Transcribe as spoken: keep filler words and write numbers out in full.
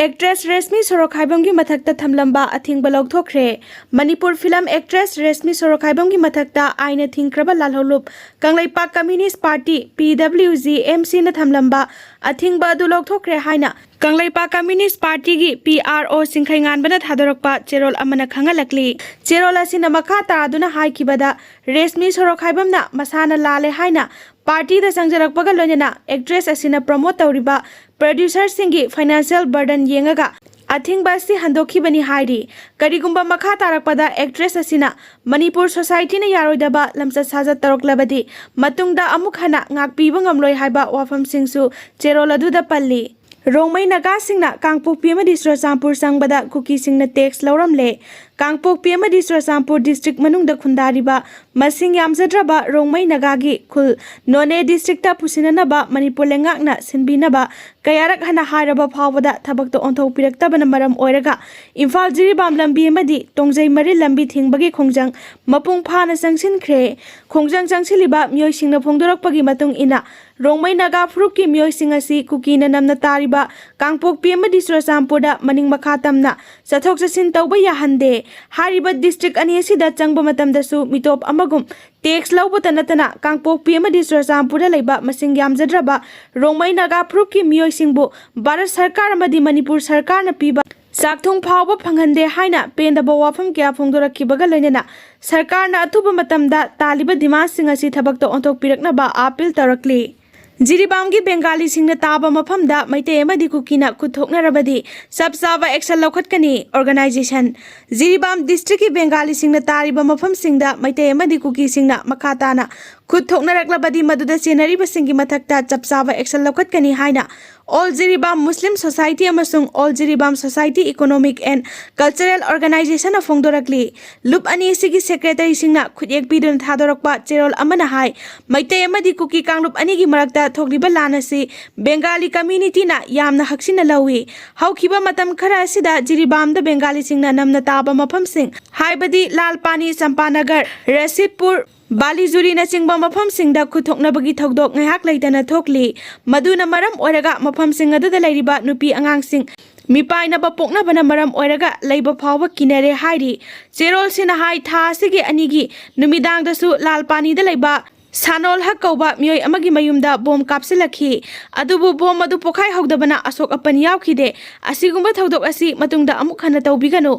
Actress Rashmi ꯁꯣꯔꯣꯈꯥꯏꯕꯝꯒꯤ ꯃꯊꯛꯇ ꯊꯝꯂꯝꯕ ꯑꯊꯤꯡꯕ ꯂꯧꯊꯣꯛꯈ꯭ꯔꯦ꯫ Manipur film actress Rashmi ꯁꯣꯔꯣꯈꯥꯏꯕꯝꯒꯤ ꯃꯊꯛꯇ ꯑꯥꯏꯟꯅ ꯊꯤꯡꯈ꯭ꯔꯕ ꯂꯥꯜꯍꯧꯂꯨꯞ ꯀꯪꯂꯩꯄꯥꯛ ꯀꯝꯃ꯭ꯌꯨꯅꯤꯁ꯭ꯠ ꯄꯥꯔꯇꯤ, ꯄꯤ ꯗꯕ꯭ꯂꯤꯎ ꯖꯤ ꯑꯦꯝ ꯁꯤꯅ ꯊꯝꯂꯝꯕ ꯑꯊꯤꯡꯕ ꯑꯗꯨ ꯂꯧꯊꯣꯛꯈ꯭ꯔꯦ ꯍꯥꯏꯅ ꯀꯪꯂꯩꯄꯥꯛ ꯀꯝꯃ꯭ꯌꯨꯅꯤꯁ꯭ꯠ ꯄꯥꯔꯇꯤꯒꯤ ꯄꯤ ꯑꯥꯔ ꯑꯣ ꯁꯤꯡꯈꯩꯉꯥꯟꯕꯅ ꯊꯥꯗꯣꯔꯛꯄ ꯆꯦꯔꯣꯜ ꯑꯃꯅ ꯈꯪꯍꯜꯂꯛꯂꯤ꯫ ꯆꯦꯔꯣꯜ ꯑꯁꯤꯅ ꯃꯈꯥ ꯇꯥꯗꯨꯅ ꯍꯥꯏꯈꯤꯕꯗ, ꯔꯦꯁꯃꯤ ꯁꯣꯔꯣꯈꯥꯏꯕꯝꯅ ꯃꯁꯥꯅ ꯂꯥꯜꯂꯦ ꯍꯥꯏꯅ ꯄꯥꯔꯇꯤꯗ ꯆꯪꯖꯔꯛꯄꯒ ꯂꯣꯏꯅꯅ ꯑꯦꯛꯇ꯭ꯔꯦꯁ ꯑꯁꯤꯅ ꯄ꯭ꯔꯣꯃꯣꯠ ꯇꯧꯔꯤꯕ ꯄ꯭ꯔꯣꯗ꯭ꯌꯨꯁꯔꯁꯤꯡꯒꯤ ꯐꯥꯏꯅꯥꯟꯁꯤꯌꯦꯜ ꯕꯔꯗꯟ ꯌꯦꯡꯉꯒ ꯑꯊꯤꯡꯕ ꯑꯁꯤ ꯍꯟꯗꯣꯛꯈꯤꯕꯅꯤ ꯍꯥꯏꯔꯤ꯫ ꯀꯔꯤꯒꯨꯝꯕ ꯃꯈꯥ ꯇꯥꯔꯛꯄꯗ ꯑꯦꯛꯇ꯭ꯔꯦꯁ ꯑꯁꯤꯅ ꯃꯅꯤꯄꯨꯔ ꯁꯣꯁꯥꯏꯇꯤꯅ ꯌꯥꯔꯣꯏꯗꯕ ꯂꯝꯆꯠ ꯁꯥꯖꯠ ꯇꯧꯔꯛꯂꯕꯗꯤ ꯃꯇꯨꯡꯗ ꯑꯃꯨꯛ ꯍꯟꯅ ꯉꯥꯛꯄꯤꯕ ꯉꯝꯂꯣꯏ ꯍꯥꯏꯕ ꯋꯥꯐꯝꯁꯤꯡꯁꯨ ꯆꯦꯔꯣꯜ ꯑꯗꯨꯗ ꯄꯜꯂꯤ꯫ ꯔꯣꯡꯃꯩ ꯅꯥꯒꯥꯁꯤꯡꯅ ꯀꯥꯡꯄꯣꯛꯄꯤ ꯑꯃꯗꯤ ꯆꯨꯔꯆꯥꯟꯄꯨꯔ ꯆꯪꯕꯗ ꯀꯨꯀꯤꯁꯤꯡꯅ ꯇꯦꯛꯁ ꯂꯧꯔꯝꯂꯦ꯫ ꯀꯥꯡꯄꯣꯛꯄꯤ ꯑꯃꯗꯤ ꯆꯨꯔꯆꯥꯟꯄꯨꯔ ꯗꯤꯁꯇ꯭ꯔꯤꯛ ꯃꯅꯨꯡꯗ ꯈꯨꯟꯗꯥꯔꯤꯕ ꯃꯁꯤꯡ ꯌꯥꯝꯖꯗ꯭ꯔꯕ ꯔꯣꯡꯃꯩ ꯅꯥꯒꯥꯒꯤ ꯈꯨꯜ ꯅꯣꯅꯦ ꯗꯤꯁꯇ꯭ꯔꯤꯛꯇ ꯄꯨꯁꯤꯟꯅꯅꯕ ꯃꯅꯤꯄꯨꯔ ꯂꯩꯉꯥꯛꯅ ꯁꯤꯟꯕꯤꯅꯕ ꯀꯌꯥꯔꯛ ꯍꯟꯅ ꯍꯥꯏꯔꯕ ꯐꯥꯎꯕꯗ ꯊꯕꯛꯇ ꯑꯣꯟꯊꯣꯛꯄꯤꯔꯛꯇꯕꯅ ꯃꯔꯝ ꯑꯣꯏꯔꯒ ꯏꯝꯐꯥꯜ ꯖꯤꯔꯤꯕꯥꯝ ꯂꯝꯕꯤ ꯑꯃꯗꯤ ꯇꯣꯡꯖꯩ ꯃꯔꯤꯜ ꯂꯝꯕꯤ ꯊꯤꯡꯕꯒꯤ ꯈꯣꯡꯖꯪ ꯃꯄꯨꯡ ꯐꯥꯅ ꯆꯪꯁꯤꯟꯈ꯭ꯔꯦ꯫ ꯈꯣꯡꯖꯪ ꯆꯪꯁꯤꯜꯂꯤꯕ ꯃꯤꯑꯣꯏꯁꯤꯡꯅ ꯐꯣꯡꯗꯣꯔꯛꯄꯒꯤ ꯃꯇꯨꯡ ꯏꯟꯅ, ꯔꯣꯡꯃꯩ ꯅꯥꯒꯥ ꯐꯨꯔꯨꯞꯀꯤ ꯃꯤꯑꯣꯏꯁꯤꯡ ꯑꯁꯤ ꯀꯨꯀꯤꯅ ꯅꯝꯅ ꯇꯥꯔꯤꯕ ꯀꯥꯡꯄꯣꯛꯄꯤ ꯑꯃꯗꯤ ꯆꯨꯔꯆꯥꯟꯄꯨꯔꯗ ꯃꯅꯤꯡ ꯃꯈꯥ ꯇꯝꯅ ꯆꯠꯊꯣꯛ ꯆꯠꯁꯤꯟ ꯇꯧꯕ ꯌꯥꯍꯟꯗꯦ꯫ ꯍꯥꯏꯔꯤꯕ ꯗꯤꯁꯇ꯭ꯔꯤꯛ ꯑꯅꯤ ꯑꯁꯤꯗ ꯆꯪꯕ ꯃꯇꯝꯗꯁꯨ ꯃꯤꯇꯣꯞ ꯑꯃꯒꯨꯝ ꯇꯦꯛꯁ ꯂꯧꯕꯇ ꯅꯠꯇꯅ ꯀꯥꯡꯄꯣꯛꯄꯤ ꯑꯃꯗꯤ ꯆꯨꯔꯆꯥꯟꯄꯨꯔꯗ ꯂꯩꯕ ꯃꯁꯤꯡ ꯌꯥꯝꯖꯗ꯭ꯔꯕ ꯔꯣꯡꯃꯩ ꯅꯥꯒꯥ ꯐꯨꯔꯨꯞꯀꯤ ꯃꯤꯑꯣꯏꯁꯤꯡꯕꯨ ꯚꯥꯔꯠ ꯁꯔꯀꯥꯔ ꯑꯃꯗꯤ ꯃꯅꯤꯄꯨꯔ ꯁꯔꯀꯥꯔꯅ ꯄꯤꯕ ꯆꯥꯛꯊꯨꯡ ꯐꯥꯎꯕ ꯐꯪꯍꯟꯗꯦ ꯍꯥꯏꯅ ꯄꯦꯟꯗꯕ ꯋꯥꯐꯝ ꯀꯌꯥ ꯐꯣꯡꯗꯣꯔꯛꯈꯤꯕꯒ ꯂꯣꯏꯅꯅ ꯁꯔꯀꯥꯔꯅ ꯑꯊꯨꯕ ꯃꯇꯝꯗ ꯇꯥꯜꯂꯤꯕ ꯗꯤꯃꯥꯟꯁꯤꯡ ꯑꯁꯤ ꯊꯕꯛꯇ ꯑꯣꯟꯊꯣꯛꯄꯤꯔꯛꯅꯕ ꯑꯥꯄꯤꯜ ꯇꯧꯔꯛꯂꯤ꯫ ꯖꯤꯔꯤꯕꯥꯝꯒꯤ ꯕꯦꯡꯒꯥꯂꯤꯁꯤꯡꯅ ꯇꯥꯕ ꯃꯐꯝꯗ ꯃꯩꯇꯩ ꯑꯃꯗꯤ ꯀꯨꯀꯤꯅ ꯈꯨꯠ ꯊꯣꯛꯅꯔꯕꯗꯤ ꯆꯞ ꯆꯥꯕ ꯑꯦꯛꯁꯟ ꯂꯧꯈꯠꯀꯅꯤ꯫ ꯑꯣꯔꯒꯅꯥꯏꯖꯦꯁꯟ꯫ ꯖꯤꯔꯤꯕꯥꯝ ꯗꯤꯁꯇ꯭ꯔꯤꯛꯀꯤ ꯕꯦꯡꯒꯥꯂꯤꯁꯤꯡꯅ ꯇꯥꯔꯤꯕ ꯃꯐꯝꯁꯤꯡꯗ ꯃꯩꯇꯩ ꯑꯃꯗꯤ ꯀꯨꯀꯤꯁꯤꯡꯅ ꯃꯈꯥ ꯇꯥꯅ ꯈꯨꯠ ꯊꯣꯛꯅꯔꯛꯂꯕꯗꯤ ꯃꯗꯨꯗ ꯆꯦꯟꯅꯔꯤꯕꯁꯤꯡꯒꯤ ꯃꯊꯛꯇ ꯆꯞ ꯆꯥꯕ ꯑꯦꯛꯁꯟ ꯂꯧꯈꯠꯀꯅꯤ ꯍꯥꯏꯅ ꯑꯣꯜ ꯖꯤꯔꯤꯕꯥꯝ ꯃꯨꯁꯂꯤꯝ ꯁꯣꯁꯥꯏꯇꯤ ꯑꯃꯁꯨꯡ all Jiribam society economic and cultural ꯑꯣꯔꯒꯅꯥꯏꯖꯦꯁꯟꯅ ꯐꯣꯡꯗꯣꯔꯛꯂꯤ꯫ ꯂꯨꯞ ꯑꯅꯤ ꯑꯁꯤꯒꯤ ꯁꯦꯀ꯭ꯔꯦꯇꯔꯤꯁꯤꯡꯅ ꯈꯨꯠꯌꯦꯛ ꯄꯤꯗꯨꯅ ꯊꯥꯗꯣꯔꯛꯄ ꯆꯦꯔꯣꯜ ꯑꯃꯅ ꯍꯥꯏ, ꯃꯩꯇꯩ ꯑꯃꯗꯤ ꯀꯨꯀꯤ ꯀꯥꯡꯂꯨꯞ ꯑꯅꯤꯒꯤ ꯃꯔꯛꯇ ꯊꯣꯛꯂꯤꯕ ꯂꯥꯟ ꯑꯁꯤ ꯕꯦꯡꯒꯥꯂꯤ ꯀꯝꯃ꯭ꯌꯨꯅꯤꯇꯤꯅ ꯌꯥꯝꯅ ꯍꯛꯆꯤꯟꯅ ꯂꯧꯏ꯫ ꯍꯧꯈꯤꯕ ꯃꯇꯝ ꯈꯔ ꯑꯁꯤꯗ ꯖꯤꯔꯤꯕꯥꯝꯗ ꯕꯦꯡꯒꯥꯂꯤꯁꯤꯡꯅ ꯅꯝꯅ ꯇꯥꯕ ꯃꯐꯝꯁꯤꯡ, ꯍꯥꯏꯕꯗꯤ ꯂꯥꯜꯄꯥꯅꯤ, ꯆꯝꯄꯥꯅꯒꯔ, ꯔꯁꯤꯗꯄꯨꯔ, ꯕꯥꯂꯤꯖꯨꯔꯤꯅꯆꯤꯡꯕ ꯃꯐꯝꯁꯤꯡꯗ ꯈꯨꯠꯊꯣꯛꯅꯕꯒꯤ ꯊꯧꯗꯣꯛ ꯉꯥꯏꯍꯥꯛ ꯂꯩꯇꯅ ꯊꯣꯛꯂꯤ꯫ ꯃꯗꯨꯅ ꯃꯔꯝ ꯑꯣꯏꯔꯒ ꯃꯐꯝꯁꯤꯡ ꯑꯗꯨꯗ ꯂꯩꯔꯤꯕ ꯅꯨꯄꯤ ꯑꯉꯥꯡꯁꯤꯡ ꯃꯤꯄꯥꯏꯅꯕ ꯄꯣꯛꯅꯕꯅ ꯃꯔꯝ ꯑꯣꯏꯔꯒ ꯂꯩꯕ ꯐꯥꯎꯕ ꯀꯤꯅꯔꯦ ꯍꯥꯏꯔꯤ꯫ ꯆꯦꯔꯣꯜꯁꯤꯅ ꯍꯥꯏ, ꯊꯥ ꯑꯁꯤꯒꯤ ꯑꯅꯤꯒꯤ ꯅꯨꯃꯤꯗꯥꯡꯗꯁꯨ ꯂꯥꯜꯄꯥꯅꯤꯗ ꯂꯩꯕ ꯁꯥꯅꯣꯜ ꯍꯛ ꯀꯧꯕ ꯃꯤꯑꯣꯏ ꯑꯃꯒꯤ ꯃꯌꯨꯝꯗ ꯕꯣꯝ ꯀꯥꯞꯁꯤꯜꯂꯛꯈꯤ꯫ ꯑꯗꯨꯕꯨ ꯕꯣꯝ ꯑꯗꯨ ꯄꯣꯈꯥꯏꯍꯧꯗꯕꯅ ꯑꯁꯣꯛ ꯑꯄꯟ ꯌꯥꯎꯈꯤꯗꯦ꯫ ꯑꯁꯤꯒꯨꯝꯕ ꯊꯧꯗꯣꯛ ꯑꯁꯤ ꯃꯇꯨꯡꯗ ꯑꯃꯨꯛ ꯍꯟꯅ ꯇꯧꯕꯤꯒꯅꯨ꯫